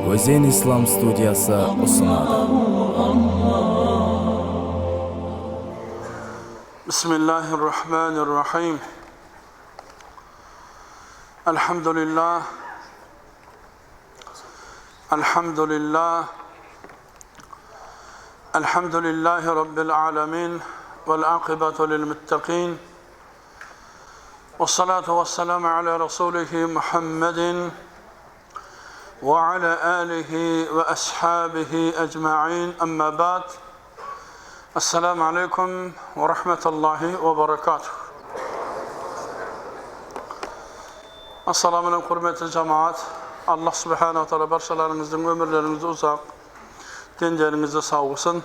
Өзен Ислам студиясы ұсынады. بسم الله الرحمن الرحيم. الحمد لله، الحمد لله، الحمد لله رب العالمين، والعاقبة للمتقين، والصلاة والسلام على رسوله محمد وعلى آله وأصحابه أجمعين. أما بعد، السلام عليكم ورحمة الله وبركاته. Assalamu aleykum hürmetli cemaat. Allah subhanahu teala barchalarımızın ömürlerimizi uzak, denlerimizi sağ olsun.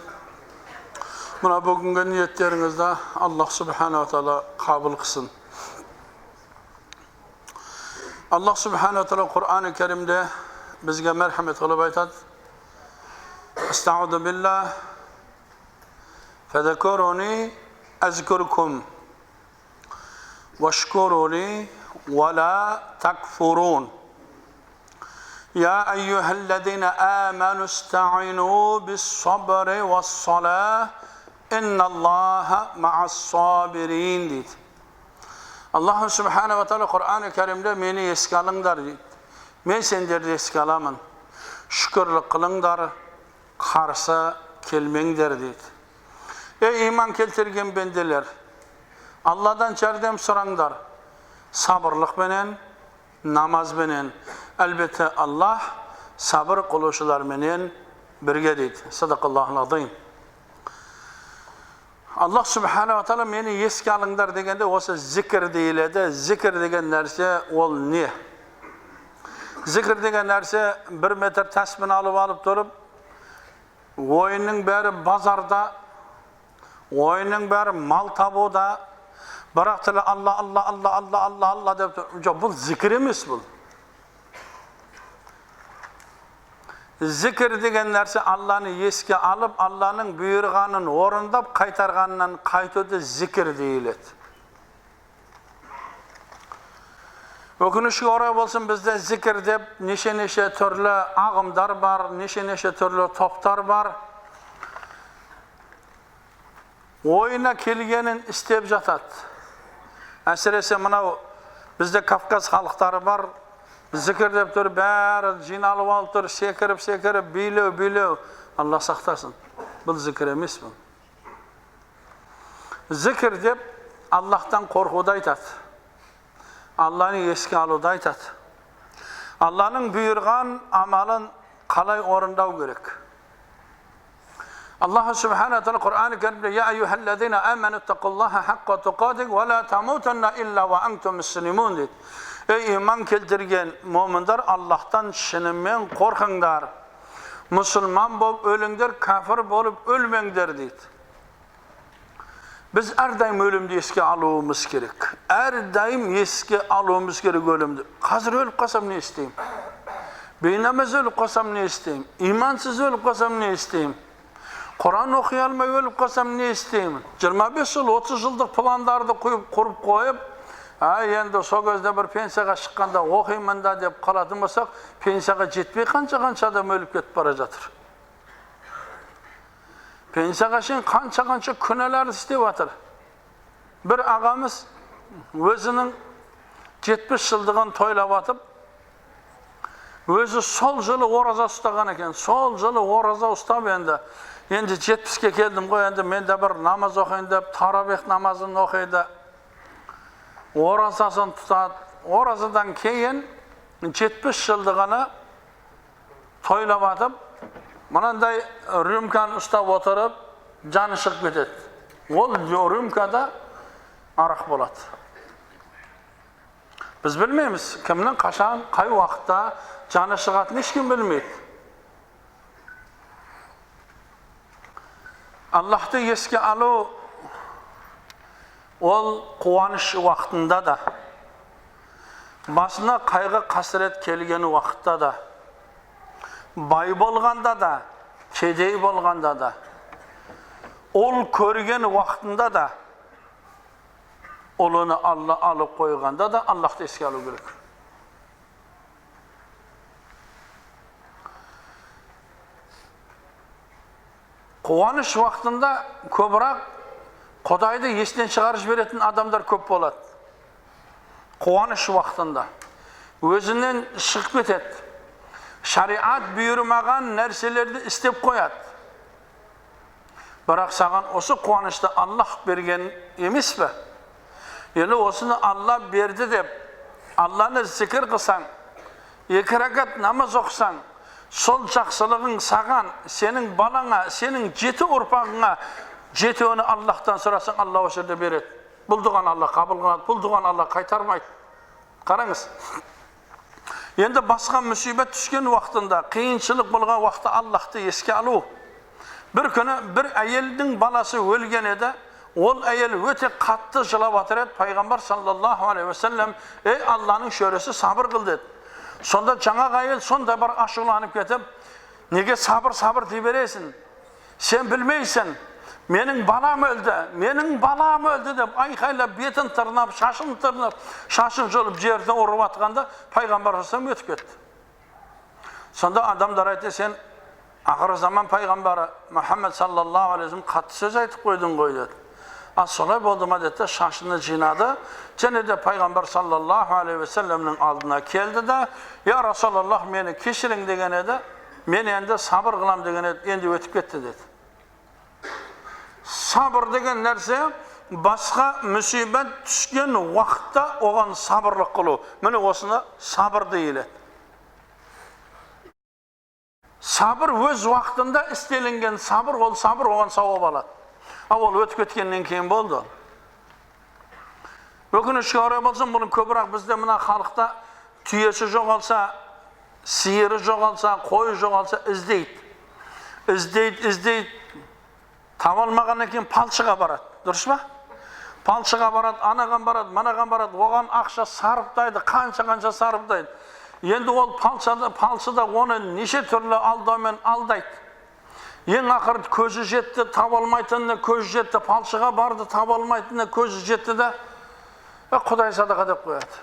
Buna bugünkü niyetlerinizde Allah subhanahu teala kabul kılsın. Allah subhanahu teala Kur'an-ı Kerim'de bizge merhamet kılıp aytadi. Estaizu billah. Fezkuruni azkurkum veşkuruni ve la tekfurun. Ya eyyühellezine amenu ista'inu bis sabri ves salah innallâhe ma'as sabirin deydi. Allah subhanahu ve teala Kur'an-ı Kerim'de meni eske alыңдар deydi. Men senderdi eske alamın. Şükürlük kılыңдар, qarşı kelmеңдер deydi. Ey iman keltirgen bendeler, Allah'dan járdem soraňдар. Sabırlık menen, namaz menen. Elbette Allah sabır kıluşular menen birge deydi. Sadakallahul azim. Allah subhanahu ve teala meni eske alыңдар degende осы zikir deyiledi. Zikir деген нәрсе ол не? Zikir деген нәрсе bir метр таспен алып тұрып, ойынның бәрі базарда, ойынның бәрі мал табуда, бірақ тілі Алла, Алла, Алла, Алла, Алла, Алла деп тұр. Жоқ, бұл зикір емес бұл. Зикір деген нәрсе Алланы еске алып, Алланың бұйырғанын орындап, қайтарғанынан қайтуды зикір дейіледі. Өкінішке орай болсын, бізде зикір деп неше-неше түрлі ағымдар бар, неше-неше түрлі топтар бар. Ойына келгенін істеп жатады. Әсіресе мынау бізде Кавказ халықтары бар, зикір деп тұр, бәрі жиналып алып тұр, секіріп-секіріп, билеу-билеу. Алла сақтасын. Бұл зикір емес бұл. Зикір деп Аллахтан қорқуды айтады. Алланы еске алуды айтады. Алланың бұйырған амалын қалай орындау керек? Allah subhanahu wa ta'ala Kur'an-ı Kerim'de ya eyyühellezine amenu ittakullaha hakka tuqatih ve la tamutunna illa ve entum müslimun deydi. Ey iman keltirgen mo'minlar, Allah'tan şınымен korkыңдар. Musulman bolup ölüңдер, kafir bolup ölmеңдер deydi. Biz her daim ölümdü eske aluğumuz gerek. Her daim eske aluğumuz gerek ölümdü. Hazır ölüp kalsam ne isteyeyim? Beynamaz ölüp kalsam ne isteyeyim? İmansız ölüp kalsam ne isteyeyim? Kur'an okuy almay ölüp kalsam ne isteyeyim? 25 yıl, 30 жылдық пландарды құрып қойып, енді сол кезде бір пенсияға шыққанда оқимын да деп қалатын болсақ, пенсияға жетпей қанша-қанша адам өліп кетіп бара жатыр. Пенсияға шейін қанша-қанша күнәлар істеп жатыр. Бір ағамыз өзінің 70 жылдығын тойлап атып, өзі сол жылы ораза ұстаған екен. Сол жылы ораза ұстап енді 70-ке келдім ғой, енді мен де бір намаз оқиын деп, таравих намазын оқиды. Оразасын тұтады. Оразадан кейін 70 жылдығını тойлап атып, мынандай рюмканы ұстап отырып, жаны шығып кетеді. Ол рюмкада арақ болады. Біз білмейміз, кімнің қашан, қай уақытта жаны шығатынын ешкім білмейді. Allah'ты еске алу ол қуаныш уақытында да, басына қайғы қасірет келген уақытта да, бай болғанда да, кедей болғанда да, ол көрген уақытында да, ұлыны Алла алып қойғанда да Allah'ты еске алу керек. Қуаныш уақытында көбірек Құдайды есінен шығарып жіберетін адамдар көп болады. Қуаныш уақытында өзінен шығып кетеді. Шариат бұйырмаған нәрселерді істеп қояды. Бірақ саған осы қуанышты Аллах берген емес пе? Енді осыны Алла берді деп, Алланы зікір қылсаң, 2 ракат намаз оқысаң, сол жақсылығың саған, сенің балаңа, сенің 7 ұрпағыңа жетеуini Аллахтан сұрасаң, Алла осы жерде береді. Бұл дұғаны Алла қабыл қылады, бұл дұғаны Алла қайтармайды. Қараңыз. Енді басқа мүсибет түскен уақытында, қиыншылық болған уақытта Аллахты еске алу. Бір күні бір әйелдің баласы өлген еді. Ол әйел өте қатты жылап жатыр еді. Пайғамбар саллаллаху алейхи уассалам, ей Алланың шөресі, сабыр қыл деді. Сонда жаңағы әйел сонда бір ашуланып кетіп, неге сабыр сабыр дей бересің? Сен білмейсің, менің балам өлді, менің балам өлді деп айқайлап, бетін тырнап, шашын тырнап, шашын жұлып жерді ұрып атқанда пайғамбар саллаллаху өтіп кетті. Сонда адамдар айтты, сен ақыры заман пайғамбары Мұхаммед саллаллаху алейхи вассалам қатты сөз айтып қойдың ғой деді. А солай болды ма деді, шашыны жинады, және де пайғамбар саллаллаху алейхи уассаламның алдына келді да, я Расулаллах, мені кешірің деген еді, мен енді сабыр қылам деген еді, енді өтіп кетті деді. Сабыр деген нәрсе басқа мүсибет түскен уақытта оған сабырлық қылу. Міне осыны сабыр дейіледі. Сабыр өз уақытында істелінген сабыр, ол сабыр оған сауап алады. А ол өтіп кеткеннен кейін болды. Өкінішке орай болсын, бұның көбірек бізде мына халықта түйесі жоғалса, сиыры жоғалса, қойы жоғалса іздейді. Іздейді, іздейді. Таба алмағаннан кейін палшыға барады. Дұрыс па? Палшыға барады, анаған барады, мынаған барады, оған ақша сарыптайды, қанша-қанша сарыптайды. Енді ол палшы да оны неше түрлі алдаумен алдайды. Ең ақыры көзі жетті, таба алмайтынына көзі жетті, палшыға барды, таба алмайтынына көзі жетті де, Құдай садақа деп қояды.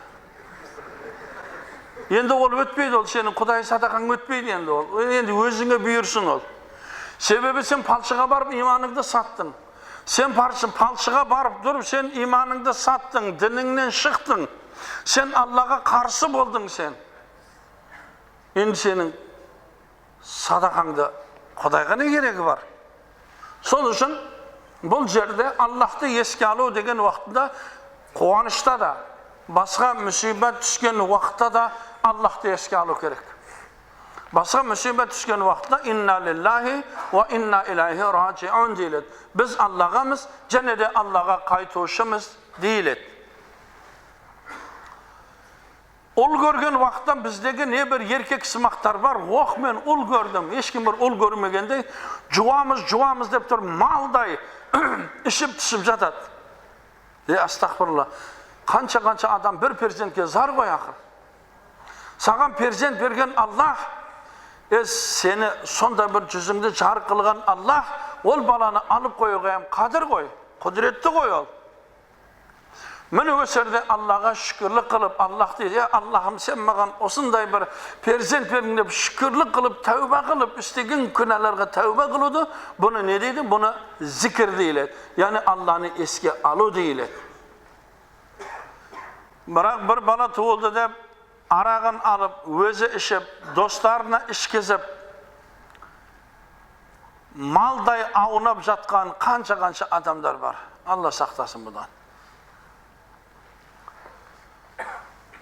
Енді ол өтпейді, ол сенің Құдай садақаң өтпейді енді ол. Енді өзіңе бұйырсын ол. Себебі сен палшыға барып иманыңды саттың. Сен палшыға барып тұрып, сен иманыңды саттың, дініңнен шықтың. Сен Аллаға қарсы болдың сен. Енді сенің садақаңды Құдайға не керегі бар? Сол үшін бұл жерде Аллахты еске алу деген уақытында қуанышта да, басқа мүсибет түскен уақытта да Аллахты еске алу керек. Басқа мүсибет түскен уақытта инна лиллахи ва инна илайхи раджиун дейіледі. Біз Аллағамыз және де Аллаға қайтушымыз дейіледі. Ұл көрген уақытта біздегі не бір еркек сымақтар бар, оқ мен ұл көрдім, ешкім бір ұл көрмегендей, жуамыз, жуамыз деп тұр, малдай ішіп түсіп жатады. Астағфирулла, қанша-қанша адам бір перзентке зар ғой ақыр. Саған перзент берген Аллах, сені сонда бір жүзіңді жарық қылған Аллах, ол баланы алып қоюға қадір ғой, құдіретті ғой ол. Міне осы жерде Аллаға шүкірлік қылып, Аллах дейді, Аллахым, сен маған осындай бір перзент бердің деп шүкірлік қылып, тәуба қылып, істеген күнәларға тәуба қылуды, бұны не дейді? Бұны зікір дейіледі. Яғни Алланы еске алу дейіледі. Бірақ бір бала туылды деп, арағын алып, өзі ішіп, достарына ішкізіп, малдай аунап жатқан қанша-қанша адамдар бар. Алла сақтасын бұдан.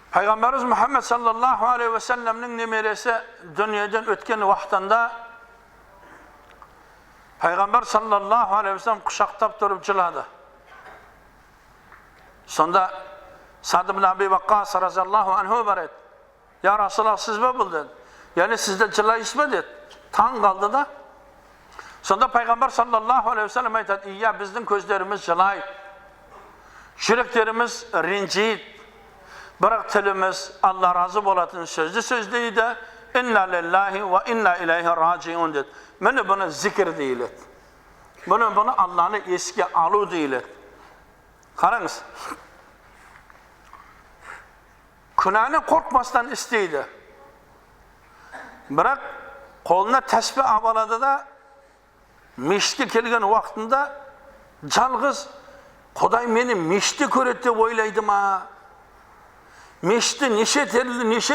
Пайғамбарымыз Мұхаммед саллаллаху алейхи уассаламның немересі дүниеден өткен уақытында Пайғамбар саллаллаху алейхи уассалам құшақтап тұрып жылады. Сонда Сад ибн Аби Ваққас разиаллаху анху бар еді. Я Расулаллах, сіз бе бұл деді. Яғни сіз де жылайсыз ба деді. Таң қалды да. Сонда Пайғамбар саллаллаху алейхи уассалам айтады, иә, біздің көздеріміз жылайды, жүректеріміз ренжиді, бірақ тіліміз Алла разы болатын сөзді сөздейді. Инна лиллахи ва инна илайхи раджиун деді. Міне бұны зікір дейіледі. Бұны Алланы еске алу дейіледі. Қараңыз. Күнәні қорқмастан істейді. Бірақ қолына тәспі алады да Мешітке келген уақытында жалғыз Құдай мені мешітте көреді деп ойлайды ма? Мешітте неше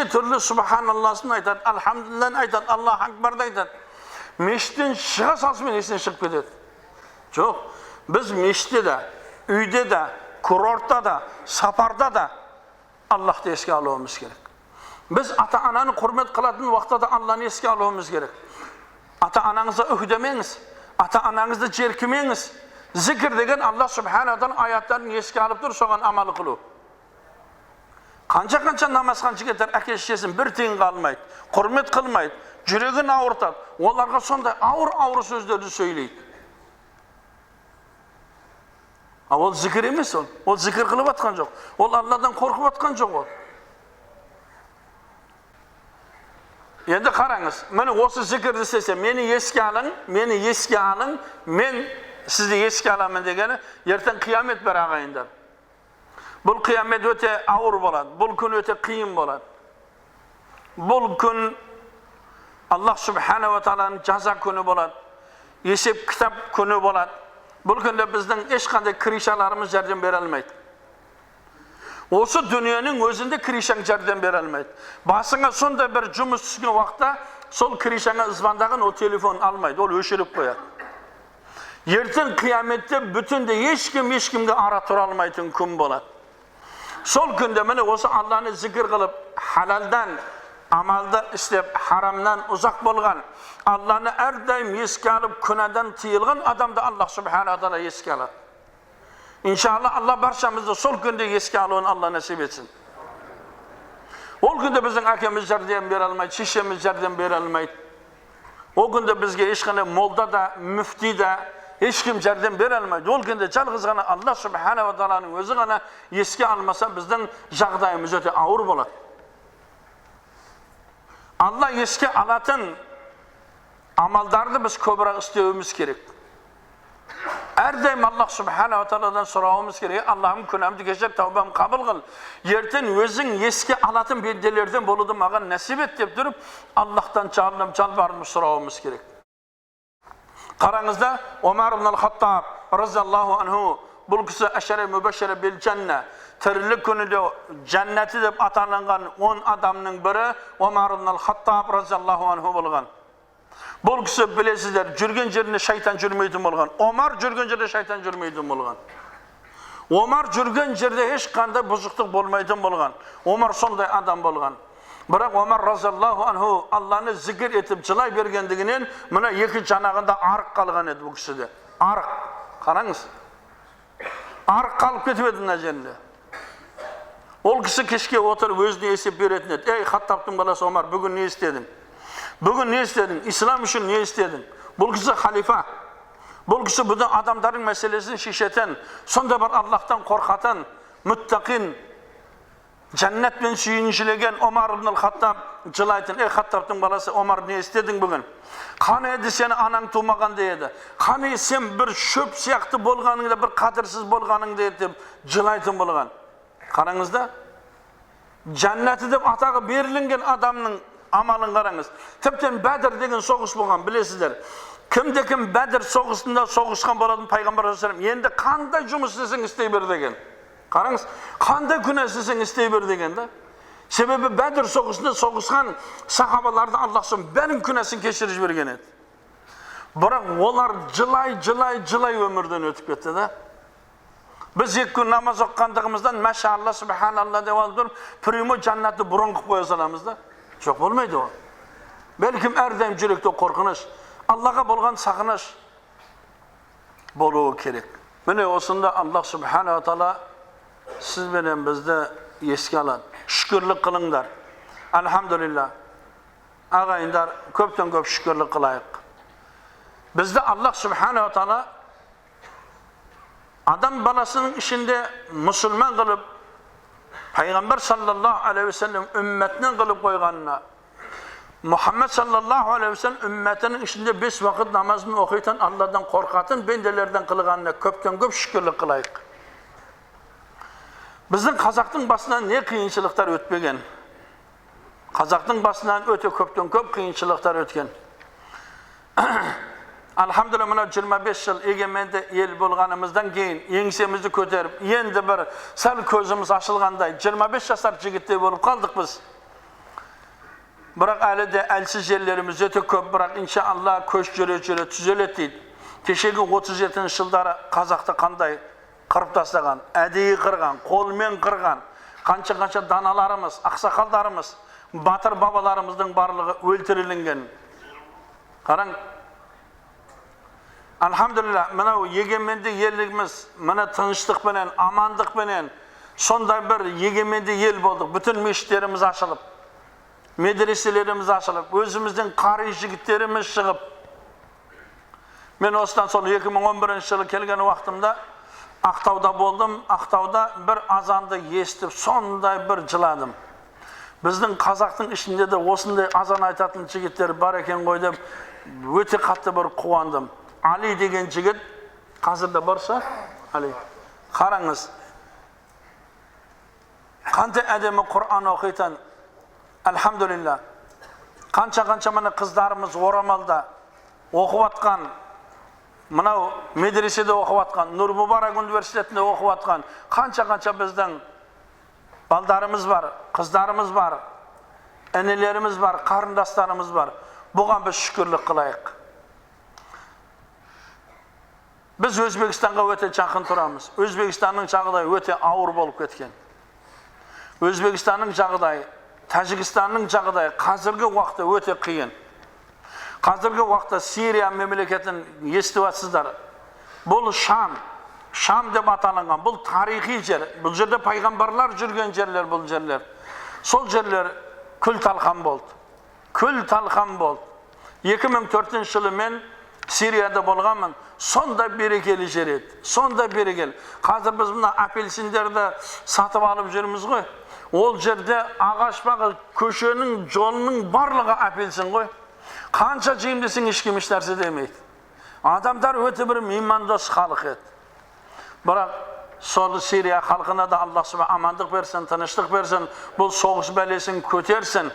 түрлі субханалласын айтады, алхамдулилланы айтады, Аллаху акбарды айтады. Мешіттен шыға салысымен есінен шығып кетеді. Жоқ, біз мешітте де, үйде де, курортта да, сапарда да Аллахты еске алуымыз керек. Біз ата-ананы құрмет қылатын уақытта да Алланы еске алуымыз керек. Ата-анаңызды үһдемеңіз, ата-анаңызды жеркімеңіз. Зикір деген Алла субхана тағала аяттарын еске алып тұр, соған амал қылу. Қанша-қанша намазхан жігіттер әке шешесін бір тиынға алмайды, құрмет қылмайды, жүрегін ауыртады. Оларға сондай ауыр-ауыр сөздерді сөйлейді. А ол зікір емес ол. Ол зікір қылып атқан жоқ. Ол Алладан қорқып атқан жоқ ол. Енді қараңыз, міне осы зікірді істесе, мені еске алың, мені еске алың, мен сізді еске аламын дегені, ертең қиямет бар ағайындар. Бұл қиямет өте ауыр болады, бұл күн өте қиын болады. Бұл күн Аллах субханала тағаланың жаза күні болады, есеп кітап күні болады. Бұл күнде біздің ешқандай кришаларымыз жәрдем бере алмайды. Осы дүниенің өзінде кришаң жәрдем бере алмайды. Басыңа сондай бір жұмыс түскен уақытта сол кришаңа звондаған ол телефон алмайды, ол өшіріп қояды. Ертең қияметте бүтінде ешкім ешкімге ара тұра алмайтын күн болады. Сол күнде міне осы Алланы зікір қылып, халалдан амалды істеп, харамнан ұзақ болған, Алланы әрдайым еске алып, күнәдан тыйылған адамды Аллах субхана тағала еске алады. İnşallah Алла баршамызды сол күнде еске алуын Алла нәсіп етсін. Ол күнде біздің әкеміз жәрдем бере алмайды, шешеміз жәрдем бере алмайды. Ол күнде бізге ешқандай молда да, мүфти да, ешкім жәрдем бере алмайды. Ол күнде жалғыз ғана Алла субхана тағаланың өзі ғана еске алмаса, біздің жағдайымыз өте ауыр болады. Алла еске алатын амалдарды біз көбірек істеуіміз керек. Әрдайым Аллах субхана тағаладан сұрауымыз керек. Аллахым, күнәмді кешір, тәубам қабыл қыл. Ертең өзің еске алатын бенделерден болуды маған нәсіп ет деп тұрып, Аллахтан жалбарынып сұрауымыз керек. Қараңызда, Омар ибн ал-Хаттаб разиаллаху анху, бұл кісі әшәре мүбәшәре бил жәнна, тірілік күнінде жәннәті деп аталынған 10 адамның бірі Омар ибн ал-Хаттаб разиаллаху анху болған. Бұл кісі білесіздер, жүрген жерінде шайтан жүрмейтін болған. Омар жүрген жерде шайтан жүрмейтін болған. Омар жүрген жерде ешқандай бұзықтық болмайтын болған. Омар сондай адам болған. Бірақ Омар разиаллаху анху Алланы зікір етіп жылай бергендігінен мына екі жанағында арық қалған еді бұл кісіде. Арық. Қараңыз. Арық қалып кетіп еді мына жерінде. Ол кісі кешке отырып өзіне есеп беретін еді. Ей, Хаттабтың баласы Омар, бүгін не істедің? Бүгін не істедің? Ислам үшін не істедің? Бұл кісі халифа. Бұл кісі бүтін адамдардың мәселесін шешетін, сонда бір Аллахтан қорқатын, мүттақин, жәннатпен сүйіншілеген Омар ибн ал-Хаттаб жылайтын. Ей, Хаттабтың баласы Омар, не істедің бүгін? Қане еді сені анаң тумағанда еді? Қане сен бір шөп сияқты болғаныңда, бір қадірсіз болғаныңда еді деп жылайтын болған. Қараңыз да, жәннаты деп атағы берілінген адамның амалын қараңыз. Тіптен Бәдір деген соғыс болған, білесіздер. Кімде кім Бәдір соғысында соғысқан болатын, пайғамбар саллаллаху алейхи вассалам енді қандай жұмыс істесең істей бер деген. Қараңыз, қандай күнә істесең істей бер деген да. Себебі Бәдір соғысында соғысқан сахабаларды Аллах бәрін күнәсін кешіріп жіберген еді. Бірақ олар жылай-жылай өмірден өтіп кетті да. Біз екі күн намаз оқығандығымыздан машалла, субханалла деп алып тұрып, прямой жәннатты бұрын қылып қоя саламыз да. Жоқ, болмайды ол. Бәлкім әрдайым жүректе қорқыныш, Аллаға болған сағыныш болуы керек. Міне осында Аллах субхана тағала сіз бенен бізді еске алады. Шүкірлік қылыңдар. Альхамдулилля. Ағайындар, көптен көп шүкірлік қылайық. Бізді Аллах субхана тағала адам баласының ішінде мұсылман қылып, Пайғамбар саллаллаху алейхи вассалам үмметінен қылып қойғанына, Мұхаммед саллаллаху алейхи вассалам үмметінің ішінде 5 уақыт намазын оқитын, Алладан қорқатын бенделерден қылғанына көптен көп шүкірлік қылайық. Біздің қазақтың басынан не қиыншылықтар өтпеген? Қазақтың басынан өте көптен көп қиыншылықтар өткен. Альхамдулилля, мынау 25 жыл егеменді ел болғанымыздан кейін еңсемізді көтеріп, енді бір сәл көзіміз ашылғандай 25 жасар жігіттей болып қалдық біз. Бірақ әлі де әлсіз жерлеріміз өте көп, бірақ иншалла көш жүре-жүре түзеледі дейді. Кешегі 37 жылдары қазақты қандай қырып тастаған, әдейі қырған, қолмен қырған, қанша-қанша даналарымыз, ақсақалдарымыз, батыр бабаларымыздың барлығы өлтірілінген. Қараң, альхамдулилля, мынау егеменді еліміз, мына тыныштықпенен, амандықпенен сондай бір егеменді ел болдық. Бүтін мешіттеріміз ашылып, медреселеріміз ашылып, өзіміздің қари жігіттеріміз шығып. Мен осыдан сол 2011 жылы келген уақытымда Ақтауда болдым. Ақтауда бір азанды естіп, сондай бір жыладым. Біздің қазақтың ішінде де осындай азан айтатын жігіттер бар екен ғой деп өте қатты бір қуандым. Али деген жігіт қазір де барса, Али, қараңыз, қандай әдемі Құран оқитын. Альхамдулилля, қанша-қанша мына қыздарымыз орамалда оқып атқан, мынау медреседе оқып атқан, Нұр Мүбарак университетінде оқып атқан, қанша-қанша біздің балдарымыз бар, қыздарымыз бар, інілеріміз бар, қарындастарымыз бар. Бұған біз шүкірлік қылайық. Біз Өзбекстанға өте жақын тұрамыз. Өзбекстанның жағдайы өте ауыр болып кеткен. Өзбекстанның жағдайы, Тәжікстанның жағдайы қазіргі уақытта өте қиын. Қазіргі уақытта Сирия мемлекетін естіп жатсыздар. Бұл Шам, Шам деп аталынған, бұл тарихи жер. Бұл жерде пайғамбарлар жүрген жерлер, бұл жерлер. Сол жерлер күл талқан болды. Күл талқан болды. 2004 жылы мен Сирияда болғанмын. Сонда берекелі жер еді. Сонда берекелі. Қазір біз мына апельсиндерді сатып алып жүрміз ғой. Ол жерде ағаш бағы, көшенің, жолының барлығы апельсин ғой. Қанша жеймін десең ешкім еш нәрсе демейді. Адамдар өте бір меймандос халық еді. Бірақ сол Сирия халқына да Аллах субхана амандық берсін, тыныштық берсін, бұл соғыс бәлесін көтерсін.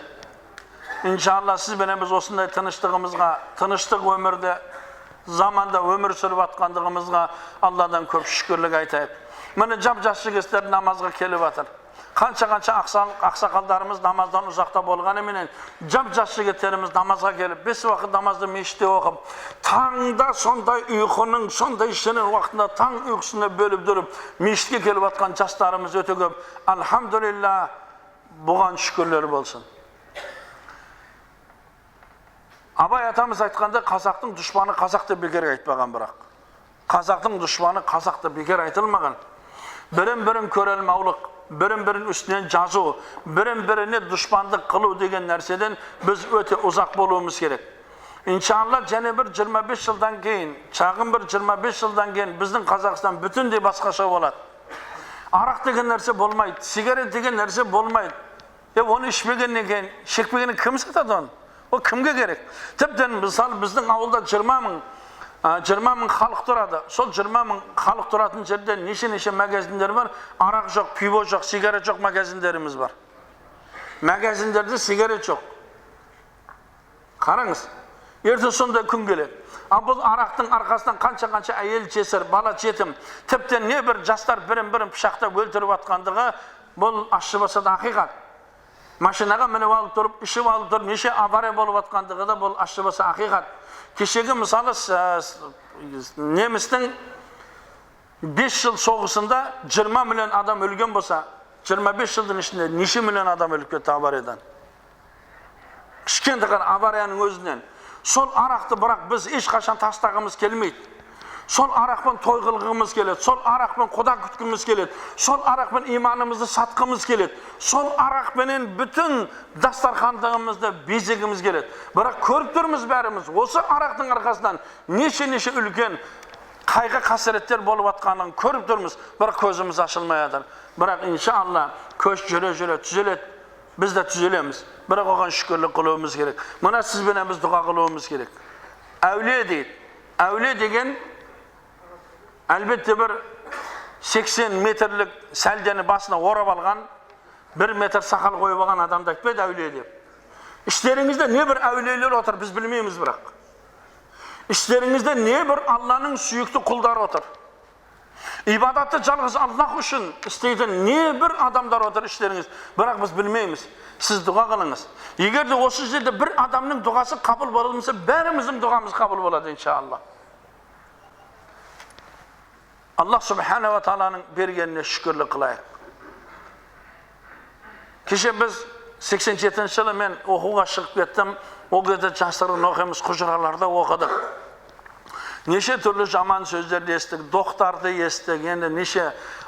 Иншалла сіз бенен біз осындай тыныштығымызға, тыныштық өмірде, заманда өмір сүріп атқандығымызға Алладан көп шүкірлік айтайық. Міне жап-жас жігіттер намазға келіп жатыр. Қанша-қанша ақсақалдарымыз намаздан ұзақта болғаныменен жап-жас жігіттеріміз намазға келіп, 5 уақыт намазды мешітте оқып, таңда сондай ұйқының, сондай шырын уақытында таң ұйқысына бөліп тұрып, мешітке келіп атқан жастарымыз өте көп. Альхамдулилля, бұған шүкірлер болсын. Абай атамыз айтқанда қазақтың дұшпаны қазақ деп бекер айтпаған бірақ. Қазақтың дұшпаны қазақ деп бекер айтылмаған. Бірін-бірін көре алмаулық, бірін-бірін үстінен жазу, бірін-біріне дұшпандық қылу деген нәрседен біз өте ұзақ болуымыз керек. Иншалла және бір 25 жылдан кейін, шағын бір 25 жылдан кейін біздің Қазақстан бүтіндей басқаша болады. Арақ деген нәрсе болмайды, сигарет деген нәрсе болмайды. Оны ішпегеннен кейін, шекпегеннен кім сатады оны? Ол кімге керек? Тіптен мысалы біздің ауылда 20 мың халық тұрады. Сол 20 мың халық тұратын жерде неше-неше магазиндер бар. Арақ жоқ, пиво жоқ, сигарет жоқ магазиндеріміз бар. Магазиндерде сигарет жоқ. Қараңыз, ертең сондай күн келеді. Ал бұл арақтың арқасынан қанша-қанша әйел жесір, бала жетім, тіптен не бір жастар бірін-бірін пышақтап өлтіріп атқандығы бұл ащы болса да ақиқат. Машинаға мініп алып тұрып, ішіп алып тұрып, неше авария болып атқандығы да бұл ащы болса ақиқат. Кешегі мысалы немістің 5 жыл соғысында 20 миллион адам өлген болса, 25 жылдың ішінде неше миллион адам өліп кетті авариядан. Кішкентай ғана аварияның өзінен. Сол арақты бірақ біз ешқашан тастағымыз келмейді. Сол арақпен той қылғымыз келеді, сол арақпен құда күткіміз келеді, сол арақпен иманымызды сатқымыз келеді, сол арақпенен бүтін дастархандығымызды безегіміз келеді. Бірақ көріп тұрмыз бәріміз, осы арақтың арқасынан неше-неше үлкен қайғы қасіреттер болып атқанын көріп тұрмыз, бірақ көзіміз ашылмай жатыр. Бірақ иншалла көш жүре-жүре түзеледі, біз де түзелеміз. Бірақ оған шүкірлік қылуымыз керек. Мына сізбенен біз дұға қылуымыз керек. Әулие дейді. Әулие деген әлбетте бір 80 метрлік сәлдені басына орап алған, 1 метр сақал қойып алған адамды айтпайды әулие деп. Іштеріңізде не бір әулиелер отыр, біз білмейміз бірақ. Іштеріңізде не бір Алланың сүйікті құлдары отыр. Ибадатты жалғыз Аллах үшін істейтін не бір адамдар отыр іштеріңіз. Бірақ біз білмейміз. Сіз дұға қылыңыз. Егер де осы жерде бір адамның дұғасы қабыл болмаса, бәріміздің дұғамыз қабыл болады иншалла. Аллах Субханала Тағаланың бергеніне шүкірлік қылайық. Кеше біз 87 жылы мен оқуға шығып кеттім. Ол кезде жасырын оқимыз, құжыраларда оқыдық. Неше түрлі жаман сөздерді естік, доқтарды естік, енді неше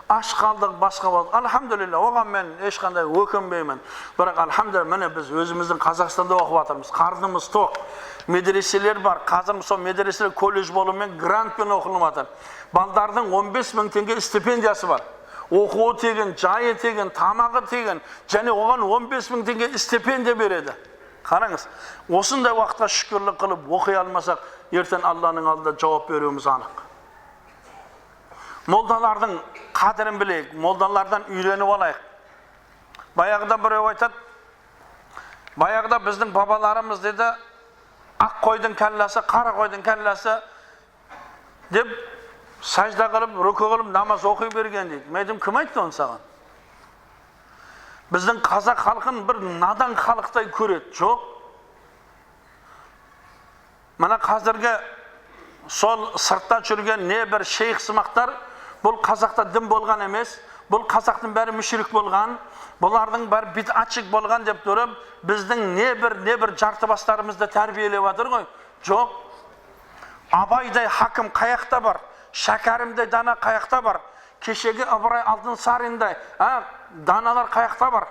аш қалдық, басқа болдық. Альхамдулилля, оған мен ешқандай өкінбеймін. Бірақ альхамдулилля, міне біз өзіміздің Қазақстанда оқып жатырмыз, қарнымыз тоқ, медреселер бар. Қазір сол медреселер колледж болуымен грантпен оқылып жатыр. Балдардың 15 мың теңге стипендиясы бар. Оқуы тегін, жайы тегін, тамағы тегін, және оған 15 мың теңге стипендия береді. Қараңыз, осындай уақытқа шүкірлік қылып оқи алмасақ, ертең Алланың алдында жауап беруіміз анық. Молдалардың қадірін білейік, молдалардан үйреніп алайық. Баяғыда біреу айтады, баяғыда біздің бабаларымыз деді, ақ қойдың кәлласы, қара қойдың кәлласы деп сажда қылып, рүку қылып, намаз оқи берген дейді. Мен айтдым, кім айтты оны саған? Біздің қазақ халқын бір надан халықтай көреді. Жоқ. Мына қазіргі сол сыртта жүрген не бір шейх сымақтар, бұл қазақта дін болған емес, бұл қазақтың бәрі мүшрик болған, бұлардың бәрі бидатшик болған деп тұрып, біздің не бір жарты бастарымызды тәрбиелеп жатыр ғой. Жоқ. Абайдай хакім қаяқта бар? Шәкәрімдей дана қаяқта бар? Кешегі Ыбырай Алтынсариндай даналар қаяқта бар?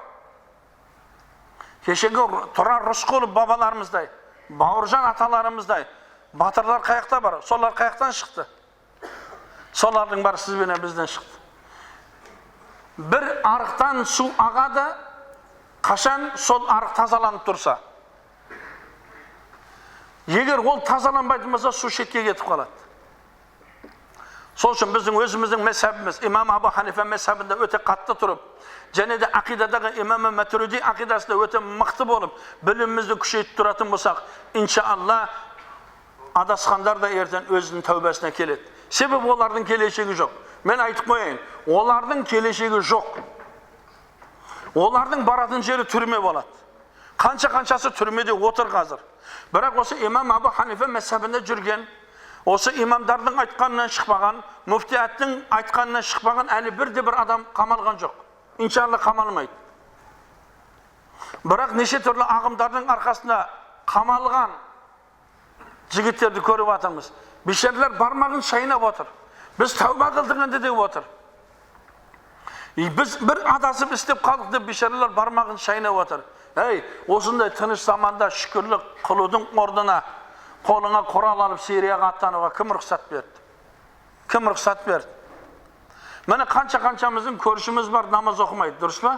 Кешегі Тұрар Рысқұлов бабаларымыздай, Бауыржан аталарымыздай батырлар қаяқта бар? Солар қаяқтан шықты? Солардың бәрі сіз бенен бізден шықты. Бір арықтан су ағады, қашан сол арық тазаланып тұрса. Егер ол тазаланбайтын болса, су шетке кетіп қалады. Сол үшін біздің өзіміздің мезхабымыз, имам Абу Ханифа мезхабында өте қатты тұрып, және де ақидадағы имам Матуриди ақидасында өте мықты болып, білімімізді күшейтіп тұратын болсақ, иншалла адасқандар да ертең өзінің тәубасына келеді. Себебі олардың келешегі жоқ. Мен айтып қояйын, олардың келешегі жоқ. Олардың баратын жері түрме болады. Қанша-қаншасы түрмеде отыр қазір. Бірақ осы имам Абу Ханифа мезхабында жүрген, осы имамдардың айтқанынан шықпаған, мүфтияттың айтқанынан шықпаған әлі бірде бір адам қамалған жоқ. Иншалла қамалмайды. Бірақ неше түрлі ағымдардың арқасында қамалған жігіттерді көріп жатырмыз. Бейшаралар бармағын шайнап отыр. Біз тәуба қылдық енді деп отыр. Біз бір адасып істеп қалдық деп бейшаралар бармағын шайнап отыр. Ей, осындай тыныш заманда шүкірлік қылудың орнына қолыңа құрал алып Сирияға аттануға кім рұқсат берді? Кім рұқсат берді? Міне қанша-қаншамыздың көршіміз бар, намаз оқымайды, дұрыс па?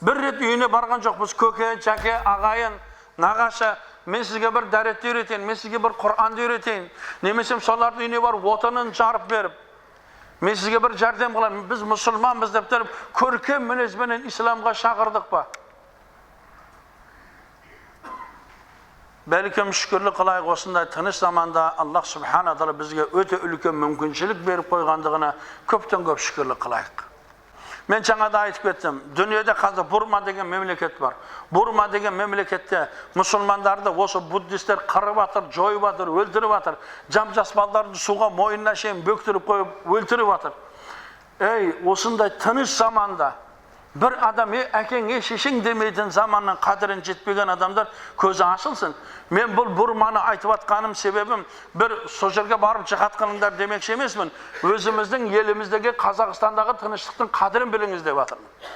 Бір рет үйіне барған жоқпыз, көке, жәке, ағайын, нағашы, мен сізге бір дәретті үйретейін, мен сізге бір Құранды үйретейін, немесе солардың үйіне барып отынын жарып беріп, мен сізге бір жәрдем қыламын, біз мұсылманбыз деп тұрып, көркем мінезбенен исламға шақырдық па? Бәлкім шүкірлік қылайық, осындай тыныш заманда Аллах Субхана Тағала бізге өте үлкен мүмкіншілік беріп қойғандығына көптен көп шүкірлік қылайық. Мен жаңа да айтып кеттім, дүниеде қазір Бурма деген мемлекет бар. Бурма деген мемлекетте мұсылмандарды осы буддистер қырып жатыр, жойып жатыр, өлтіріп жатыр. Жап-жас балдарды суға мойнына шейін бөктіріп қойып өлтіріп жатыр. Ей, осындай тыныш заманда бір адам, әкең, шешең демейтін заманның қадірін жетпеген адамдар көзі ашылсын. Мен бұл Бурманы айтып атқаным себебім, бір сол жерге барып жихад қылыңдар демекші емеспін. Өзіміздің еліміздегі Қазақстандағы тыныштықтың қадірін біліңіз деп жатырмын.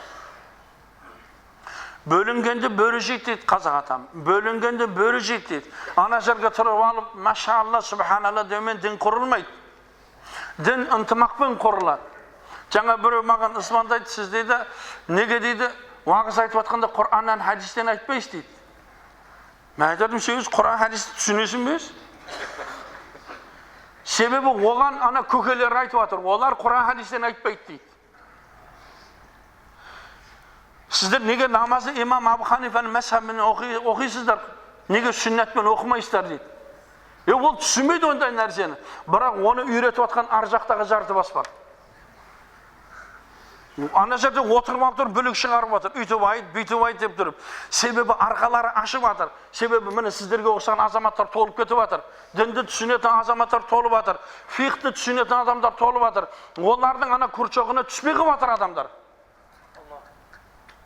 Бөлінгенді бөрі жейді дейді қазақ атам. Бөлінгенді бөрі жейді дейді. Ана жерге тұрып алып, машалла, субханалла деумен дін құрылмайды. Дін ынтымақпен құрылады. Жаңа біреу маған звондайды, сіз дейді, неге дейді, уағыз айтып жатқанда Құраннан, хадистен айтпайсыз дейді. Мен айтадым, сен өз Құран, хадисті түсінесің бе? Себебі оған ана көкелер айтып жатыр, олар Құран, хадистен айтпайды дейді. Сіздер неге намазды имам Абу Ханифаның мазхабымен оқисыздар, неге сүннетпен оқымайсыздар дейді. Ол түсінбейді ондай нәрсені. Бірақ оны үйретіп жатқан ар жақтағы жарты бас бар. Ана жерде отырып алып тұрып бүлік шығарып жатыр. Үйтіп айт, бүйтіп айт деп тұрып. Себебі арқалары ашып жатыр. Себебі міне сіздерге ұқсаған азаматтар толып кетіп жатыр. Дінді түсінетін азаматтар толып жатыр. Фиқхты түсінетін адамдар толып жатыр. Олардың ана крючогына түспей қалып жатыр адамдар.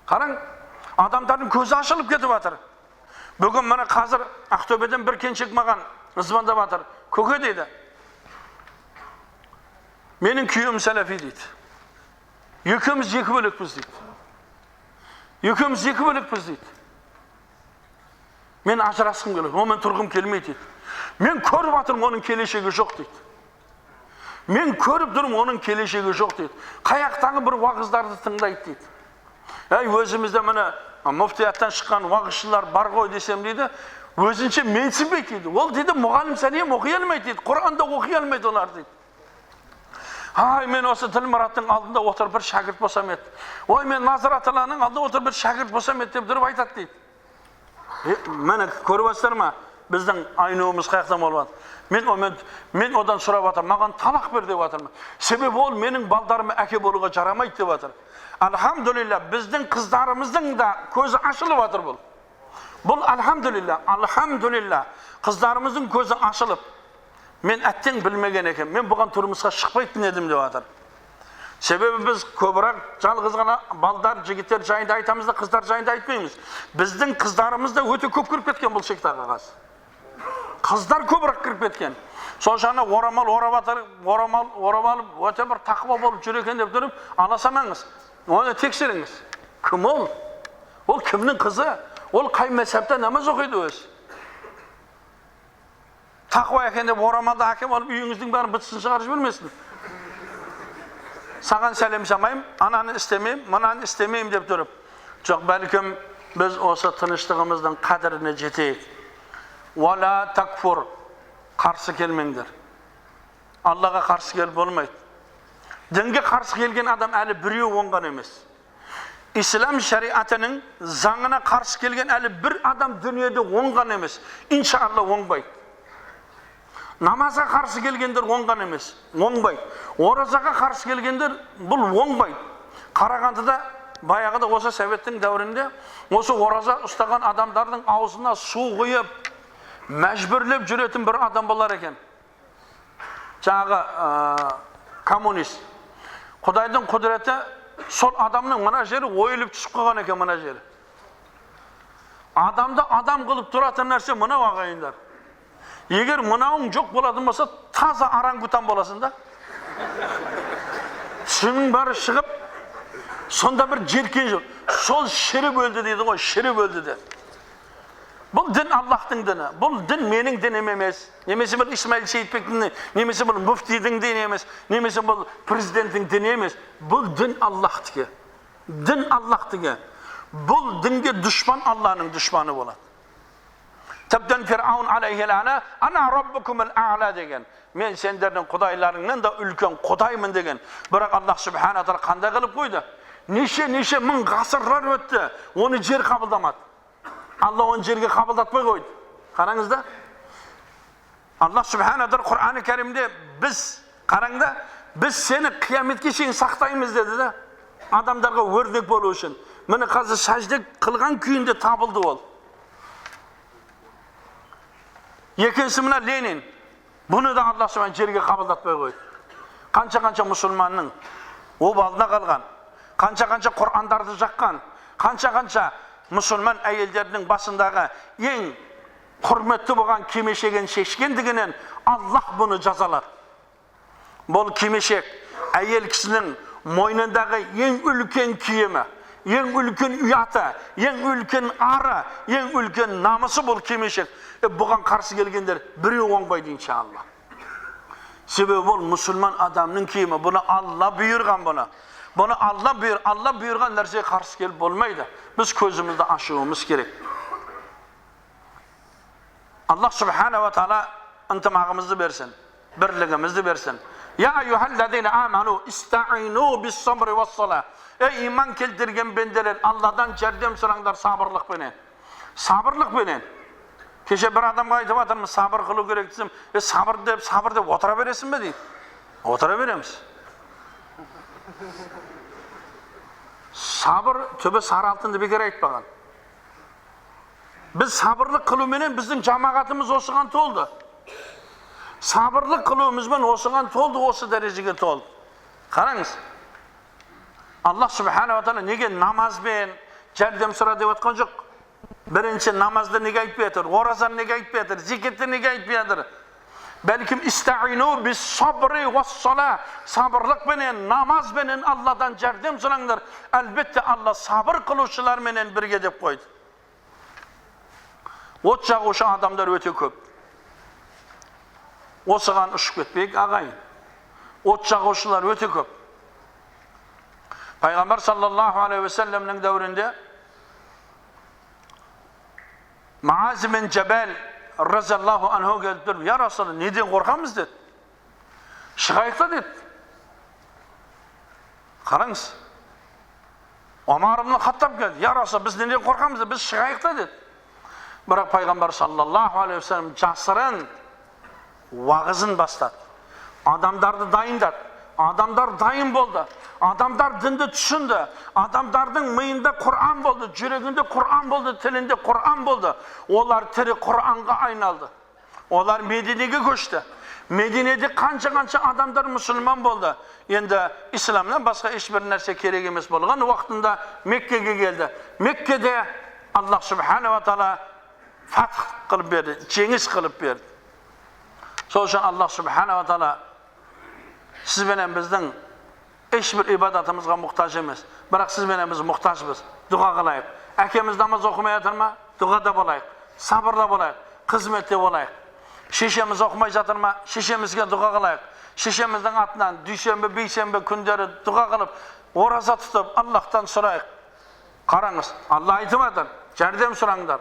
Қараң, адамдардың көзі ашылып кетіп жатыр. Бүгін міне қазір Ақтөбеден бір келіншек маған звондап жатыр. Көке дейді. Менің күйеуім сәләфи дейді. Екеуміз екі бөлекпіз дейді. Екеуміз екі бөлекпіз дейді. Мен ажырасқым келеді, онымен тұрғым келмейді дейді. Мен көріп жатырмын, оның келешегі жоқ дейді. Мен көріп тұрмын, оның келешегі жоқ дейді. Қаяқтағы бір уағыздарды тыңдайды дейді. Әй, өзімізде міне муфтияттан шыққан уағызшылар бар ғой десем дейді, өзінше менсінбейді дейді. Ол дейді мұғалім сәлем оқи алмайды дейді, Құранда оқи алмайды олар дейді. Ай, мен осы Ділмұраттың алдында отырып бір шәкірт болсам еді. Ой, мен Назыр аталаның алдында отырып бір шәкірт болсам еді деп тұрып айтады дейді. Міне көріп отырсыздар ма? Біздің айнуымыз қаяқтан болып жатыр. Мен одан сұрап жатырмын, маған талақ бер деп жатырмын. Себебі ол менің балдарыма әке болуға жарамайды деп жатыр. Альхамдулилля, біздің қыздарымыздың да көзі ашылып жатыр бұл. Бұл альхамдулилля, альхамдулилля, қыздарымыздың көзі ашылып, мен әттең білмеген екен, мен бұған тұрмысқа шықпайтын едім деп жатыр. Себебі біз көбірек жалғыз ғана балдар, жігіттер жайында айтамыз да, қыздар жайында айтпаймыз. Біздің қыздарымыз да өте көп кіріп кеткен бұл сектаға қазір. Қыздар көбірек кіріп кеткен. Сол жағына орамал орап жатыр, орамал орап алып, өте бір тақуа болып жүр екен деп тұрып, ала салмаңыз. Оны тексеріңіз. Кім ол? Ол кімнің қызы? Ол қай мезхабта намаз оқиды өзі? Тақуа екен деп орамалды әкеп алып үйіңіздің бәрін бытысын шығарып жібермесін. Саған сәлем салмаймын, ананы істемеймін, мынаны істемеймін деп тұрып. Жоқ, бәлкім біз осы тыныштығымыздың қадіріне жетейік. Уала такфур, қарсы келмеңдер. Аллаға қарсы келіп болмайды. Дінге қарсы келген адам әлі біреу оңған емес. Ислам шариатының заңына қарсы келген әлі бір адам дүниеде оңған емес. Иншалла оңбайды. Намазға қарсы келгендер оңған емес, оңбайды. Оразаға қарсы келгендер бұл оңбайды. Қарағандыда баяғыда осы советтің дәуірінде осы ораза ұстаған адамдардың аузына су құйып, мәжбүрлеп жүретін бір адам болар екен. Жаңағы коммунист. Құдайдың құдіреті сол адамның мына жері ойылып түсіп қалған екен, мына жері. Адамды адам қылып тұратын нәрсе мынау, ағайындар. Егер мынауың жоқ болатын болса, таза орангутан боласың да. Тісіңнің бәрі шығып, сонда бір жеркен жоқ. Сол шіріп өлді дейді ғой, шіріп өлді де. Бұл дін Аллахтың діні. Бұл дін менің дінім емес. Немесе бұл Исмаил Сейітбектің діні, немесе бұл мүфтидің діні емес, немесе бұл президенттің діні емес. Бұл дін Аллахтікі. Дін Аллахтікі. Бұл дінге дұшпан Алланың дұшпаны болады. Тіптен Фир'аун алейхи-лана, ана раббукумул а'ла деген. Мен сендердің құдайларыңнан да үлкен құдаймын деген. Бірақ Аллах субхана тағала қандай қылып қойды? Неше-неше мың ғасырлар өтті, оны жер қабылдамады. Алла оны жерге қабылдатпай қойды. Қараңыз да. Аллах субхана тағала Құран-ы Кәрімде біз, қараңда, біз сені қияметке шейін сақтаймыз деді да. Адамдарға өрнек болу үшін. Міне қазір сәжде қылған күйінде табылды ол. Екіншісі мына Ленин. Бұны да Алла субхана жерге қабылдатпай қойды. Қанша-қанша мұсылманның обалына қалған, қанша-қанша Құрандарды жаққан, қанша-қанша мұсылман әйелдерінің басындағы ең құрметті болған кимешегін шешкендігінен Аллах бұны жазалады. Бұл кимешек әйел кісінің мойнындағы ең үлкен киімі, ең үлкен ұяты, ең үлкен ары, ең үлкен намысы бұл кимешек. Бұған қарсы келгендер біреу оңбайды иншалла. Себебі бұл мұсылман адамның киімі. Бұны Алла бұйырған бұны. Бұны Алла бұйыр, Алла бұйырған нәрсеге қарсы келіп болмайды. Біз көзімізді ашуымыз керек. Аллах субхана ва тағала ынтымағымызды берсін, бірлігімізді берсін. Я айюхаллазина аману истаину бис-сабри вас-сала. Ey iman келтірген бенделер, Алладан жәрдем сұраңдар сабырлықпенен. Сабырлықпенен. Кеше бір адамға айтып жатырмыз, сабыр қылу керек десем, сабыр деп, сабыр деп отыра бересің бе дейді. Отыра береміз. Сабыр түбі сары алтынды бекер айтпаған. Біз сабырлық қылуменен біздің жамағатымыз осыған толды. Сабырлық қылуымызбен осыған толды, осы дәрежеге толды. Қараңыз. Аллах субханала тағала неге намазбен жәрдем сұра деп жатқан жоқ? Бірінші намазды неге айтпай жатыр? Оразаны неге айтпай жатыр? Зекетті неге айтпай жатыр? Бәлкім истаину бис сабри уас-сала, сабырлықпенен, намазбенен Алладан жәрдем сұраңдар. Әлбетте Алла сабыр қылушыларменен бірге деп қойды. От жағушы адамдар өте көп. Осыған ұшып кетпейік, ағайын. От жағушылар өте көп. Пайғамбар саллаллаху алейхи уассаламның дәуірінде Муаз бин Жабал разиаллаху анху келіп тұрып, я Расулалла, неден қорқамыз деді. Шығайық та деді. Қараңыз. Омар ибн Хаттаб келді. Я Расулалла, біз неден қорқамыз деді, біз шығайық та деді. Бірақ пайғамбар саллаллаху алейхи уассалам жасырын уағызын бастады. Адамдарды дайындады. Адамдар дайын болды. Адамдар дінді түсінді. Адамдардың миында Құран болды, жүрегінде Құран болды, тілінде Құран болды. Олар тірі Құранға айналды. Олар Мединеге көшті. Мединеде қанша-қанша адамдар мұсылман болды. Енді исламнан басқа ешбір нәрсе керек емес болған уақытында Меккеге келді. Меккеде Аллах субханала тағала фатх қылып берді, жеңіс қылып берді. Сол үшін Аллах субханала тағала сіз бенен біздің ешбір ибадатымызға мұқтаж емес. Бірақ сіз бенен біз мұқтажбыз. Дұға қылайық. Әкеміз намаз оқымай жатыр ма? Дұғада болайық. Сабырда болайық. Қызметте болайық. Шешеміз оқымай жатыр ма? Шешемізге дұға қылайық. Шешеміздің атынан дүйсенбі, бейсенбі күндері дұға қылып, ораза тұтып, Аллахтан сұрайық. Қараңыз, Алла айтып жатыр, жәрдем сұраңдар.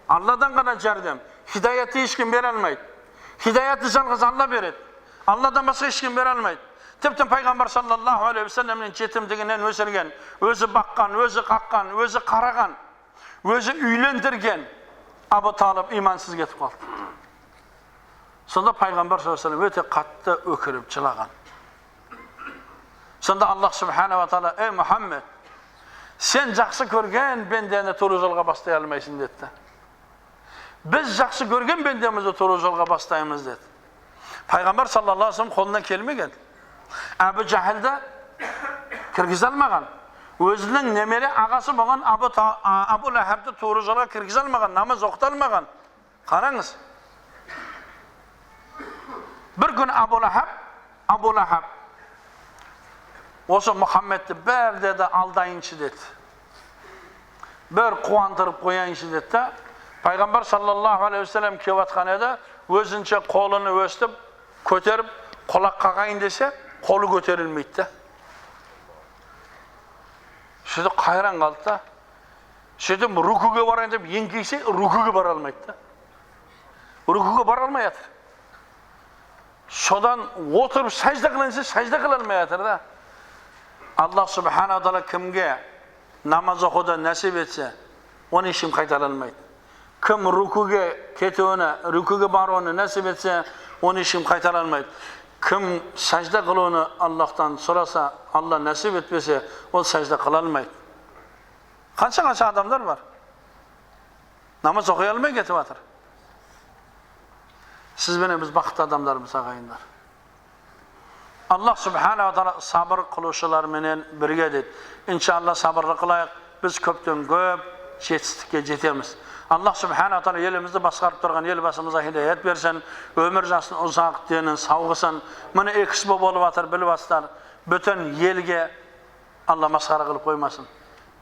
Алладан ғана жәрдем. Хидаятты ешкім бере алмайды. Хидаятты жалғыз Алла береді. Алладан басқа ешкім бере алмайды. Тіпті пайғамбар саллаллаху алейхи уассаламның жетімдігінен өсірген, өзі баққан, өзі қаққан, өзі қараған, өзі үйлендірген Абу Талиб имансыз кетіп қалды. Сонда пайғамбар саллаллаху алейхи уассалам өте қатты өкіріп жылаған. Сонда Аллах субханала тағала, ей Мұхаммед, сен жақсы көрген бендені тура жолға бастай алмайсың деді. Біз жақсы көрген бендемізді тура жолға бастаймыз деді. Пайғамбар саллаллаху алейхи уассалам қолынан келмеген. Әбу Жахілді кіргізе алмаған. Өзінің немере ағасы болған Абу Ләһәбті тура жолға кіргізе алмаған, намаз оқыта алмаған. Қараңыз. Бір күні Абу Ләһәб осы Мұхаммедті бір деді алдайыншы деді. Бір қуантырып қояйыншы деді да. Пайғамбар саллаллаху алейхи уассалам келіп жатқан еді, өзінше қолын өстіп көтеріп құлақ қағайын десе, қолы көтерілмейді да. Сөйтіп қайран қалды да. Сөйтіп рукуге барайын деп еңкейсе, рукуге бара алмайды да. Рукуге бара алмай жатыр. Содан отырып сәжде қылайын десе, сәжде қыла алмай жатыр да. Аллах субханала тағала кімге намаз оқуды нәсіп етсе, оны ешкім қайтара алмайды. Кім рукуге кетуіне, рукуге баруны нәсіп етсе, оны ешкім қайтара алмайды. Кім сәжде қылуны Аллахтан сұраса, Алла нәсіп етпесе, ол сәжде қыла алмайды. Қанша-қанша адамдар бар. Намаз оқи алмай кетіп жатыр. Сіз бенен біз бақытты адамдармыз, ағайындар. Аллах субханала тағала сабыр қылушыларменен бірге деді. Иншалла сабырлы қылайық, біз көптен көп жетістікке жетеміз. Аллах субханала тағала елімізді басқарып тұрған елбасымызға хидаят берсін, өмір жасын ұзақ, денін сау қылсын. Міне экспо болып жатыр, біліп жатсыздар. Бүтін елге Алла масқара қылып қоймасын.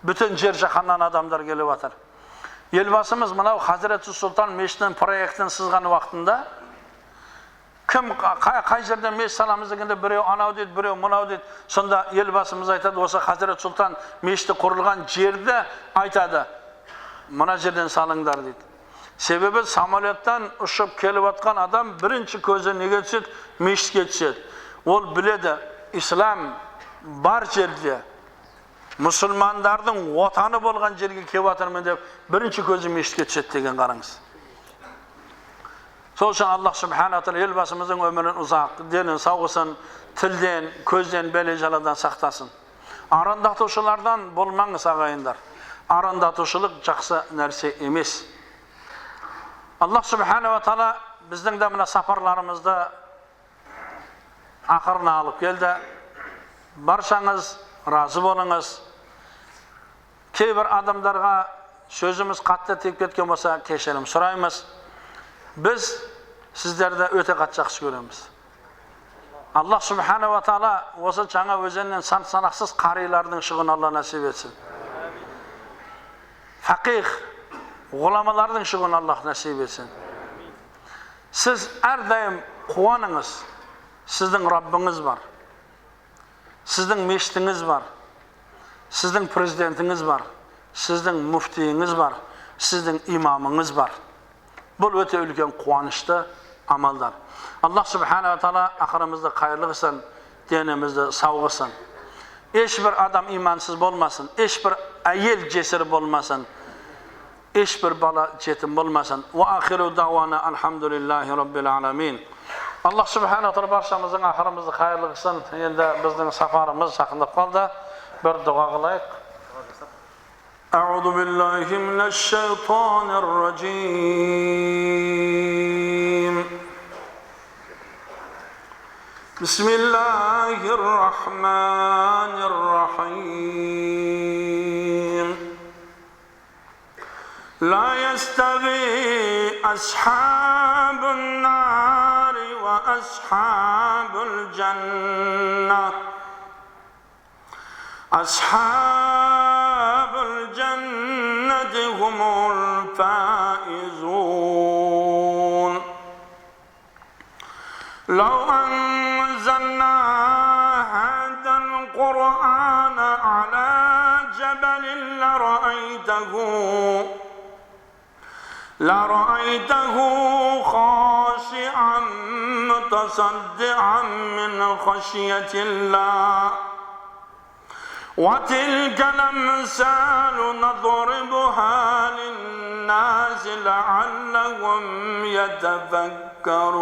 Бүтін жер жаһаннан адамдар келіп жатыр. Елбасымыз мынау Хазіреті Сұлтан мешітінің проектін сызған уақытында кім қай жерден мешіт саламыз дегенде біреу анау дейді, біреу мынау дейді. Сонда елбасымыз айтады, осы Хазірет Сұлтан мешіті құрылған жерді айтады. Мына жерден салыңдар дейді. Себебі самолеттан ұшып келіп жатқан адам бірінші көзі неге түседі? Мешітке түседі. Ол біледі, ислам бар жерде, мұсылмандардың отаны болған жерге келіп жатырмын деп бірінші көзі мешітке түседі деген қараңыз. Сол үшін Аллах субхана тағала елбасымыздың өмірін ұзақ, денін сау қылсын, тілден, көзден, бәле-жаладан сақтасын. Арандатушылардан болмаңыз, ағайындар. Арандатушылық жақсы нәрсе емес. Аллах субханала тағала біздің де мына сапарларымызды ақырына алып келді. Баршаңыз разы болыңыз. Кейбір адамдарға сөзіміз қатты тиіп кеткен болса, кешірім сұраймыз. Біз сіздерді өте қатты жақсы көреміз. Аллах субханала тағала осы Жаңа Өзеннен сан санақсыз қарилардың шығуын Алла нәсіп етсін. Фақих, ғұламалардың шығуын Аллах нәсіп етсін. Сіз әрдайым қуаныңыз. Сіздің Раббыңыз бар. Сіздің мешітіңіз бар. Сіздің президентіңіз бар. Сіздің муфтиіңіз бар. Сіздің имамыңыз бар. Бұл өте үлкен қуанышты амалдар. Аллах субханала тағала ақырымызды қайырлы қылсын, денімізді сау қылсын. Ешбір адам имансыз болмасын, ешбір әйел жесір болмасын, ешбір бала жетім болмасын. Уа ахиру дауана альхамдулиллахи роббил аламин. Аллах субханала тағала баршамыздың ақырымызды қайырлы қылсын. Енді біздің сапарымыз жақындап қалды. Бір дұға қылайық. أعوذ بالله من الشيطان الرجيم. بسم الله الرحمن الرحيم. لا يستوي أصحاب النار وأصحاب الجنة، أصحاب الجنة هم الفائزون. لو أنزلنا هذا القرآن على جبل لرأيته خاشعا متصدعا من خشية الله. وتلك الأمثال نضربها للناس لعلهم يتفكرون.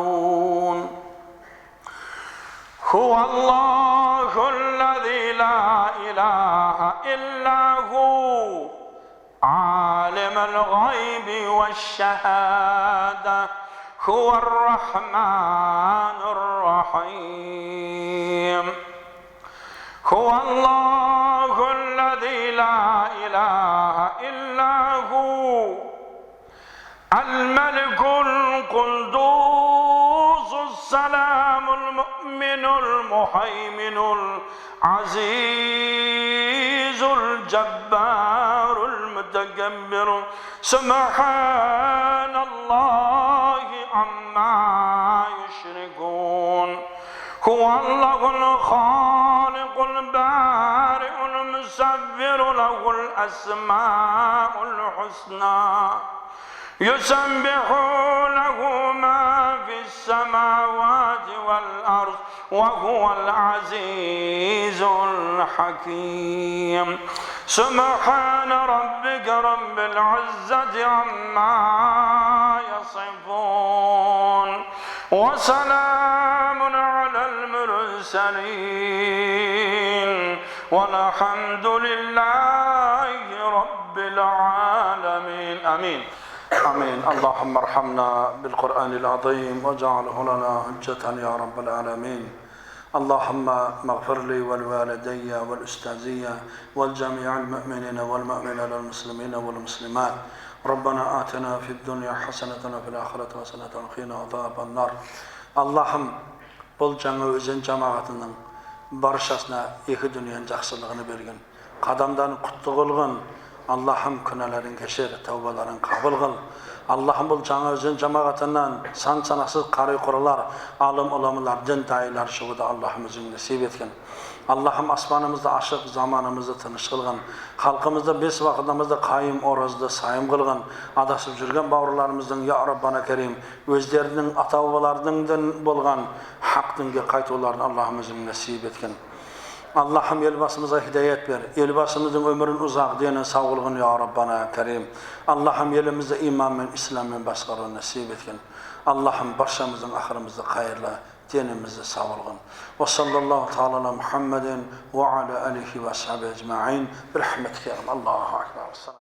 هو الله الذي لا إله إلا هو، عالم الغيب والشهادة، هو الرحمن الرحيم. هو الله الذي لا إله إلا هو، الملك القدوس السلام المؤمن المهيمن العزيز الجبار المتكبر. سبحان الله عما يشركون. هو الله الخالق البارئ المصور له الأسماء الحسنى، يسبح له ما في السماوات والأرض وهو العزيز الحكيم. سبحان ربك رب العزة عما يصفون، وسلام على المرسلين، والحمد لله رب العالمين. آمين آمين. اللهم ارحمنا بالقرآن العظيم واجعله لنا حجة يا رب العالمين. اللهم اغفر لي والوالدي والأستاذية والجميع المؤمنين والمؤمنات والمسلمين والمسلمات. ربنا آتنا في الدنيا حسنة وفي الآخرة حسنة وقنا عذاب النار. Allah'ım бұл Жаңа Өзен жамағатының баршасына екі дүниенің жақсылығын берген, қадамдарын құтты қылғын. Allah'ım күнәләрін кешір, тәубаларын қабыл қыл. Allah'ım бұл Жаңа Өзен жамағатынан сан санақсыз қари құралар, алым уламалар, дін дайылар шығуды Allah'ım өзің нәсіп еткен. Allah'ım аспанымызды ашық, заманымызды тыныш қылған, халқымызды бес уақыт намазды қайым, оразды сайым қылған, адасып жүрген бауырларымыздың, я Раббана Керим, өздерінің ата бабаларының дін болған хақ дінге қайтуларын Allah'ım өзің нәсіп еткен. Allah'ım елбасымызға хидаят бер, елбасымыздың өмірін ұзақ, денін сау қылғын, я Раббана Керим. Allah'ım елімізді иманмен, исламмен басқаруын нәсіп еткен. Allahım barşamızın ahırımızı hayırlı, dinimizi sağ olgun. Ve sallallahu teala ala Muhammedin ve ala alihi ve ashabi ecma'in. Bi rahmetike ya Rabbi. Allahu ekber.